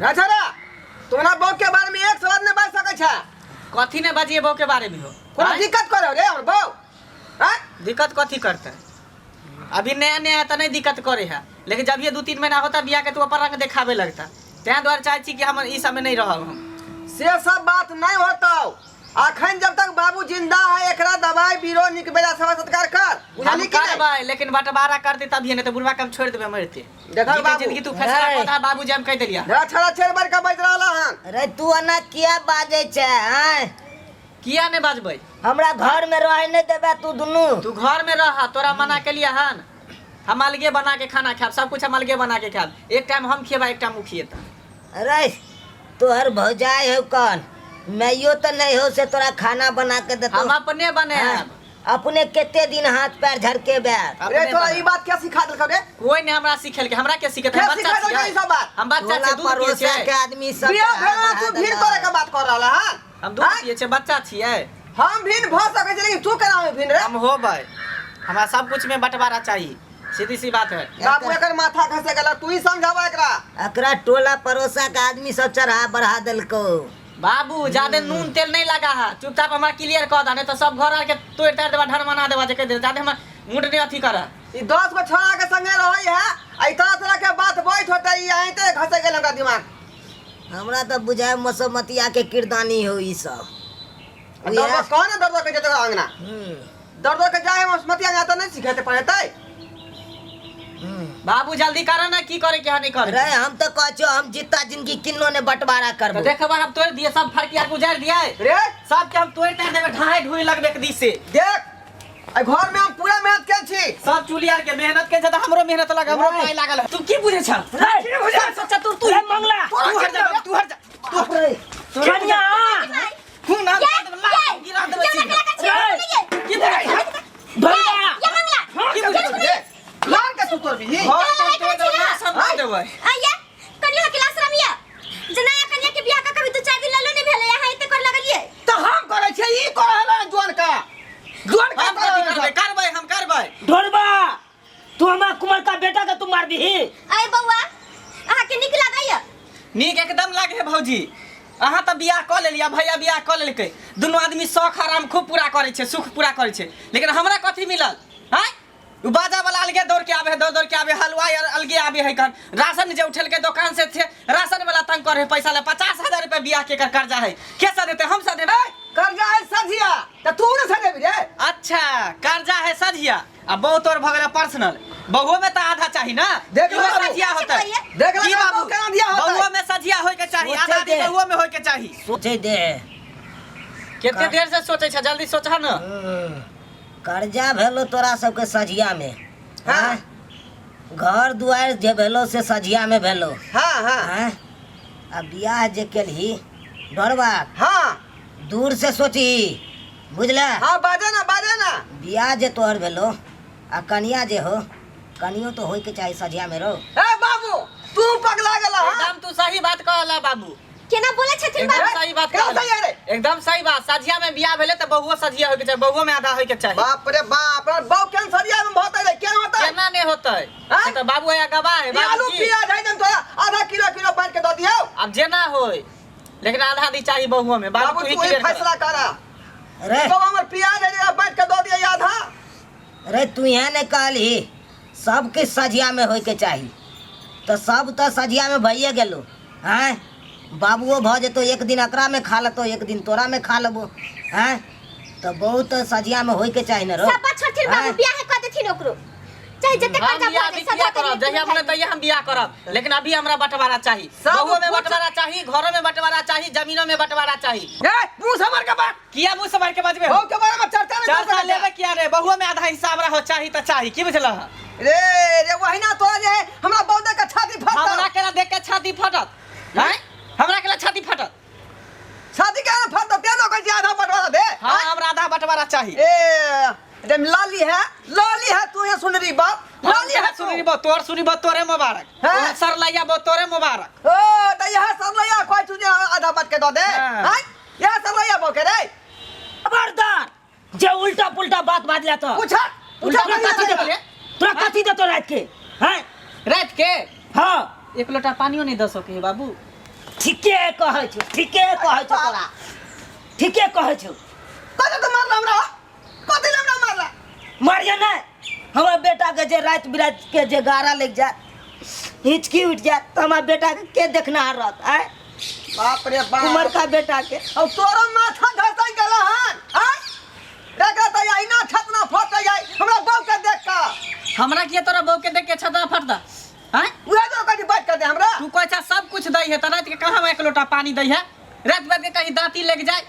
राछारा तोरा बहू के बारे में एक शब्द नहीं बाज सकै छै। कथी ने बाजिए बहू के बारे में हो? कोनो आँय? दिक्कत करो रे हमर बहू? आँय? दिक्कत कथी करते? अभी नया नया है तो नहीं दिक्कत करे है, लेकिन जब ये 2-3 महीना होता बियाह के तो अपन रंग देखावे लगता। तें दुआरे चाहे छी कि हम ई सब में नहीं रहब हम। से सब बात नहीं होता। अखन जब तक बाबू जिंदा है एकरा दवाई बीरो निक बेजा सेवा सत्कार कर, हम बुझली कि नहीं? करबै, लेकिन बंटवारा कर दे तभी, नहीं तो बुढ़वा के हम छोड़ देबै मरते। देखो जीते बाबू। जिंदगी तू फैसला नहीं। कर दा बाबू जी, हम कह देलिया। देखा छड़ा छेड़ बार का बाजि रहल हन। अरे तू एना किया बाजै छै आँय? किया नहीं बाजबै? हमरा घर में रहे नहीं देबे तू दुनू। तू घर में रह, तोरा मना के लिए हन। हम अलगे बना के खाना खाब, सब कुछ हम अलगे बना के खाब। एक टाइम हम खिएबा, एक टाइम उ खिएता। अरे तोहर भौजाई हो कौन? मैयो तो नहीं हो से तोरा खाना बना के देतो। हम अपने बनाएब। हाँ, अपने केते दिन हाथ पैर झड़केबे? अपने रे तोरा बनाएब। ई बात क्या सिखा देलकौ रे? कोई नहीं हमरा सिखेलकै, हमरा के सिखेतै? के हम बच्चा सिखा देलकौ छियै। ई सब बात? हम बच्चा टोला छियै, दूध पियै पड़ोसा छियै। के आदमी सब बियाह के भेला हाथ तू भीड़ देलक। करे के बात कर रहल हन? हम दूध हाँ? पियै छियै, बच्चा छियै। हम भिन्न भऽ सकै छी, लेकिन तू केना में भिन्न रे? हम होबै, हमरा सब कुछ में बंटवारा चाहिए, सीधी सी बात है। बाबू एकर माथा घसे गेला, तू ही समझावा एकरा। एकरा टोला पड़ोसा के आदमी सब चढ़ा बढ़ा देलको। बाबू ज्यादा नून तेल नहीं लगा है, चुपचाप हमरा क्लियर कर दा, नहीं तो सब घर आके तोड़ ताड़ देबा, ढर मना देबा, जे कह दे ज्यादा हमरा मूड नहीं अथी कर। ई 10 गो छोड़ा के संगे रहै है आ ई तरह तरह के बात बैठ होते, ई आइते घसे गेल हमरा दिमाग। हमरा तो बुझाय मसोमतिया के किरदानी हो ई सब। दर्द कौन है? दर्द के जते अंगना दर्द के जाए मसमती अंगना तो नहीं सिखेते पढ़ेते। बाबू जल्दी कर ना, की करे के है नहीं करे। रे हम तो कहै छियो हम जितना जिंदगी किन्नो ने बंटवारा करबो। तो देखबा हम तोड़ दिए सब फरकिया गुजार दिए रे, सब के हम तोड़ ताड़ देबे, ढाई ढुई लगबे के दिसे। देख ए घर में हम पूरा मेहनत केल छी, सब चूली आर के मेहनत के छै त हमरो मेहनत लग, हमरो पाई लागल। तू की बुझे छ? की बुझे? सच्चा तू तू रे मंगला, तू हट जा, तू हट जा, तू कनिया तू ना गिरा देबे सीधा। की बुझे छ? भैया की बुझे छ? रे लाल के तू तोड़ भी घर के तोड़ देबै, ना समझ देबै। आया कन्या के लाश रमिया जे नया कन्या के बियाह का कभी 2-4 दिन ललो नहीं भेलै, यहाँ एते कर लगलिए। त हम करै छियै ई कर रहल जुआन का, जुआन का हम कथी करबै? करबै हम करबै। ढोरबा तू हमरा कुमार का बेटा के तू मार दीही। अरे बौआ अहाँ के नीक लागैया? नीक एकदम लागे है भौजी। अहाँ तऽ बियाह कऽ लेलियै, भैया बियाह कऽ लेलकै, दुनू आदमी शौख आराम खूब पूरा करै छै, सुख पूरा करै छै, लेकिन हमरा कथी मिलल? आँय उ बाजा वाला अलगे दौड़ के आवे है, दौड़ दौड़ के आवे, हलवाई अलगे आवे है, कन राशन जे उठेलकै दोकान से थे राशन वाला तंग करे है पैसा ले। 50,000 रुपया बियाह के एकर कर्जा है, के सधेतै? हम सधेबै? कर्जा है सझिया त तू ने सधेबी रे। अच्छा कर्जा है सझिया आ बहु तोर भऽ गेलै पर्सनल, बहुओ में तऽ आधा चाही ना। देख इहो ले बाबू। सझिया होतै। देख ले की बाबू, बाबू केना दिया होतै? बहुओ में सझिया होय के चाही, सोचै आधा आधी दे। बहुओ में होय के चाही। सोचै दे। कते देर से सोचै छ, जल्दी सोचह न। कर्जा भेलो तोरा सबके सझिया में। हाँ। हाँ? घर दुआर जे भेलो से सझिया में भेलो। हाँ, हाँ। हाँ? आ बियाह जे केलही डरबा हाँ। दूर से सोचही, बुझला? हाँ, बाजे ना, बाजे ना। बियाह जे तोहर भेलो आ कनिया जे हो, कनियो तो होय के चाही सझिया में रो। ए बाबू तू पगला गेला। हाँ? एकदम तू सही बात कहला बाबू। केना बोले छथिन एकदम बाबू? सही बात केना कहला। सही है रे? एकदम सही बात। सझिया में बियाह भेलै तऽ बहुओ सझिया होय के चाही, बहुओ में आधा होय के चाही। बाप रे बाप, रे बाप केन सझिया में होतै रे, केन होतै? केना नहि होतै? हाँ? से तऽ बाबू हैया गवाह है। ई बाबू आलू की? प्याज है जन तोरा आधा किलो किलो बांट के दऽ दियौ। आब जेना होय, लेकिन आधा दी चाही बहुओ में। बाबू बाबू तू ही तू ही क्लियर कर। फैसला कर। रे तो हमर प्याज है जे बांट के दऽ दियै आधा। रे तू यहाँ नहीं कहलही सब किछु सझिया में होय के चाही, तऽ सब तऽ सझिया में भइए गेलो। आँय बाबुओ भऽ जेतौ, एक दिन एकरा में खा लेतौ, एक दिन तोरा में खा लेबो। आँय तऽ बहुत तऽ सझिया में होय के चाही ने रो। सब बात छोड़थिन बाबू, आँय? बियाह कऽ देथिन ओकरो, चाहे जते हम कर्जा बियाह भऽ अभी जाए किया सधा करब? जहिया मन तहिया हम बियाह करब, लेकिन अभी हमरा बंटवारा चाही। सब बहुओ में कुछ- बंटवारा चाही, घरो में बंटवारा चाही, जमीनो में बंटवारा चाही। ए मुंह संभाल के बात। किया मुंह संभाल के बजबे? बहू के बारे में चर्चा नहीं कर चर्चा सकै लेबे किया रे? बहुओ में आधा हिस्सा हमरा हो चाही तऽ चाही, की बुझलह? रे रे वही ना तोरा जे है, हमरा बहू देख के छाती फटत। हमरा केना देख के छाती फटत? हैं? हमरा केना छाती फटत? छाती केना फटत? ते तो कहै छी आधा बंटवारा दे। हाँ, हमरा आधा बंटवारा चाही। ए रे लाली है, लाली है तू ये सुनरी बाप, लाली है तू। सुनरी बा, तोर सुनरी बा, तोरे मुबारक। हाँ? सर लैया बा, तोरे मुबारक। ओ त यह सर लैया कहै छु जे आधा बांट के दऽ दे। हाँ। हैं? यह सर लैया बो के रे। खबरदार जे उल्टा पुल्टा बात बाजला तो पूछा, पूछा तोरा कनिया कथी से। देतो? तोरा कथी देतो रात के? हैं? रात के? हाँ। एक लोटा पानियो नहीं दऽ सके बाबू। ठीके कहै छौ, ठीके कहै छौ तोरा, ठीके कहै छौ। कथी तू मारला हमरा? कथी लए हमरा मारला? मारिए नहि, हमर बेटाके जे राति बिरातिके जे गारा लागि जायत, हिचकी उठि जायत, तऽ हमर बेटाके के देखनिहार रहत? आँय बाप रे बाप, उमरका बेटाके। अब तोरो माथा घसै गेल हन। आँय एकरा तऽ अहिना छतना फटै जाइ हमरा बहू के देख कऽ। हमरा किया तोरा बहू के देख के छतना फटता? आँय उएह जो कथी बात कर दे हमरा। तू कहै छ सब कुछ दै है, तऽ राति के कहाँ एक लोटा पानी दै है? रात रात के कहीं दांती लग जाए,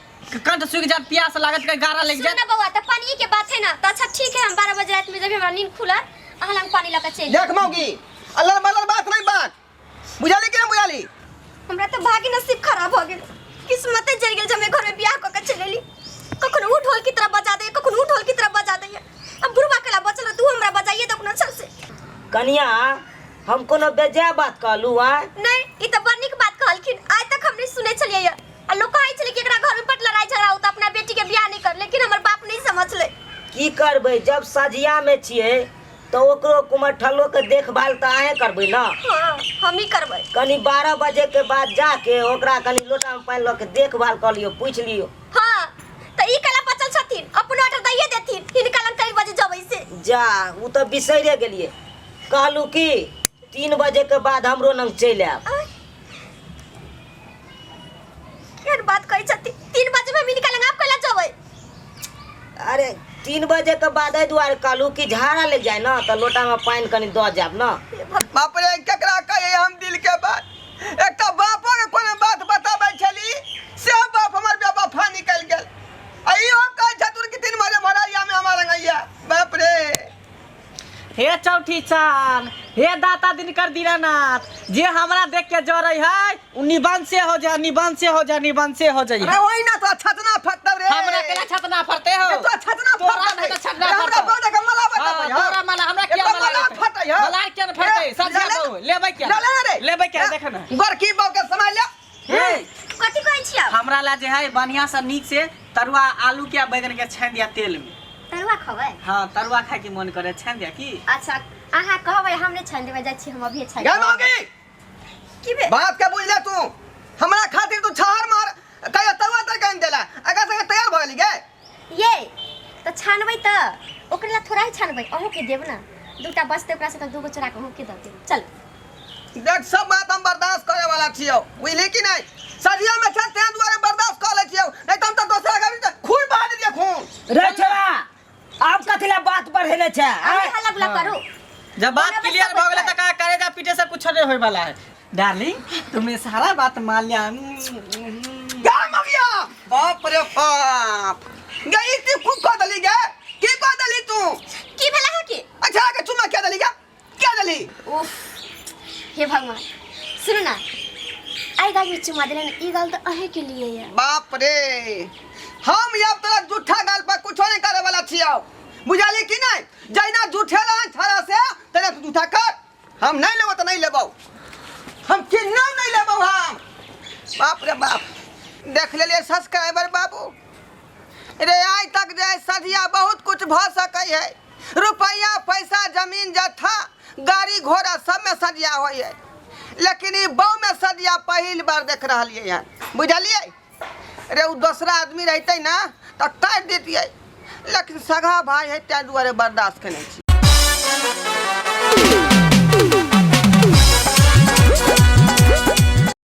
कंठ सूख जाए, प्यास लागत, कहीं गारा लग सुन जाए। ना बौआ, तऽ पानी के बात है ना, तऽ अच्छा ठीक है, हम 12 बजे रात में जब हमरा नींद खुलत अहाँ लग पानी लऽ के चलि देख मौगी, अल्लाह बल्ला बात नहीं बात, बुझाली कि ना बुझाली? हमरा तऽ भाग्य नसीब खराब हो गेल, किस्मते जरि गेल जब घर में बियाह कऽ के चलि एली। कखनो ऊ ढोल की तरह बजा दैए, कखनो ऊ ढोल की तरह बजा दैए। अब बुढ़वा केला बचल रह, तू हमरा बजाइए दे अपना छल से। कनिया, हम कोनो बेजाय बात कहलू? आँय नहीं, ई तऽ बड़ नीक बात कहलखिन, आइ तक हम नहीं सुनै छलियै। आ लोग कहै छलै कि एकरा घर में बड़ लड़ाई झगड़ा होता, अपना बेटी के बियाह नहीं कर, लेकिन हमर बाप नहीं समझले। की करबै, जब सझिया में छियै तऽ ओकरो कुमरठलो के देखभाल तऽ अहें करबै ना? हाँ, हम ही करबै। कनी 12 बजे के बाद जाके ओकरा कनी लोटा में पानि लऽ के देखभाल कऽ लियौ, पूछि लियौ। हाँ, तऽ ई कला बचल छथिन, अपन ऑर्डर दैये देथिन, हिनका लग कई बजे जबै से। जा, ओ तऽ बिसैरे गेलियै, कहलू कि 3 बजे के बाद हमरो लग चलि आयब। आँय। केहन बात कहै छथिन, 3 बजे में हम हिनका लग आब कैला जबै? अरे 3 बजे के बाद एहि दुआरे कहलू कि झाड़ा लग जाए ना, तऽ लोटा में पानि कनी दऽ जायब ना। हे भगवान। बाप रे, केकरा कहिए हम दिल के बात? एकटा बापो के कोनो बात बताबै छली से बाप हमर बेवफा निकलि गेल, आ इहो कहै छथुन कि 3 बजे भरारिया में हमरा रंगैया। बाप रे। हे चौठी चान, हे दाता दिनकर दीनानाथ, जे हमरा देख के जरै है उ निबंध से हो जा, निबंध से हो जा, निबंध से हो जाई। अरे वही ना तो छतना फटतौ रे। हमरा केला छतना फटते हो? तो छतना तोरा फटतै। नहीं तो छतना हमरा फटतौ। बड़ के मला हाँ, बतबै। तोरा मला, हमरा किया एतऽ मला मला लेतै? फटै हौ। मला किया न फटतै? ए, सझिया ले ले। बहू, लेबै किया? ले ले रे। लेबै किया? देख ना। बड़की बहू के समय ले। हे, कथी कहै छी आब? हमरा ला जे है बढ़िया से नीक से तरुआ आलू के आ बैगन के छानि दिया तेल में। तरुआ खबै? हाँ, तरुआ खाय के मन करे, छानि दिया की? अच्छा, अहाँ कहबै हम नहि छानि देबै, जाइ छी हम अभिये छानि गे देबै। मौगी, की भेल? बात के बुझ ले तू, हमरा खातिर तू छहर मार कहियो तरुआ तर कहीं देला अगर संगे तैयार भऽ गेली गे। ये तऽ छानबै तऽ ओकरे ला थोड़ा ही छानबै, अहूँ के देब ना, दूटा बचतै ओकरा से तऽ दूगो चोरा के अहूँ के दऽ देब। चल देख, सब बात हम बर्दाश्त करे वाला छियौ, बुझली कि नहीं? सदिया में छ तें दुआरे बर्दाश्त कर ले छियौ, नहीं त हम त दोसरा के भी खून बहा दिए खून। रे छोरा, आब कथी ला बात बढ़ेने छै? अहाँ हल्ला गुल्ला करू। जब बात बराबर क्लियर सब भऽ गेलै कुछ तऽ का करेजा पीटे से कुछ नहीं होय वाला है। डार्लिंग, तुम्हें सारा बात मान लिया। गा मगिया, बाप रे बाप, गई तू खूब कह दली गे, की कह दली तू? की भेल अहाँ के? अच्छा के चुमा के दली गे, क्या दली? उफ, हे भगवान, सुनू ना, आई गाल में चुमा देले ना, ई गाल तो अहे के लिए है। बाप रे, हम अब तोरा जूठा गाल पर कुछो नहीं करे वाला छियौ, बुझाली कि नहीं? जैना जूठे रहन छड़ा से तेना तू जूठा कर, हम नहीं लेबो तो नहीं लेबो, हम किन्नौ नहीं लेबो हम। बाप रे बाप, देख लेलिए सब्सक्राइबर बाबू रे, आइ तक जे सधिया बहुत कुछ भ सकै है, रुपया पैसा जमीन जथा गाड़ी घोड़ा सब में सदिया होइ है, लेकिन ई बहू में सदिया पहिल बार देख रहलियै हन, बुझलियै रे? उ दोसरा आदमी रहतै ना तऽ काटि देतियै, लेकिन सगा भाई है ताहि दुआरे बर्दाश्त केने छी।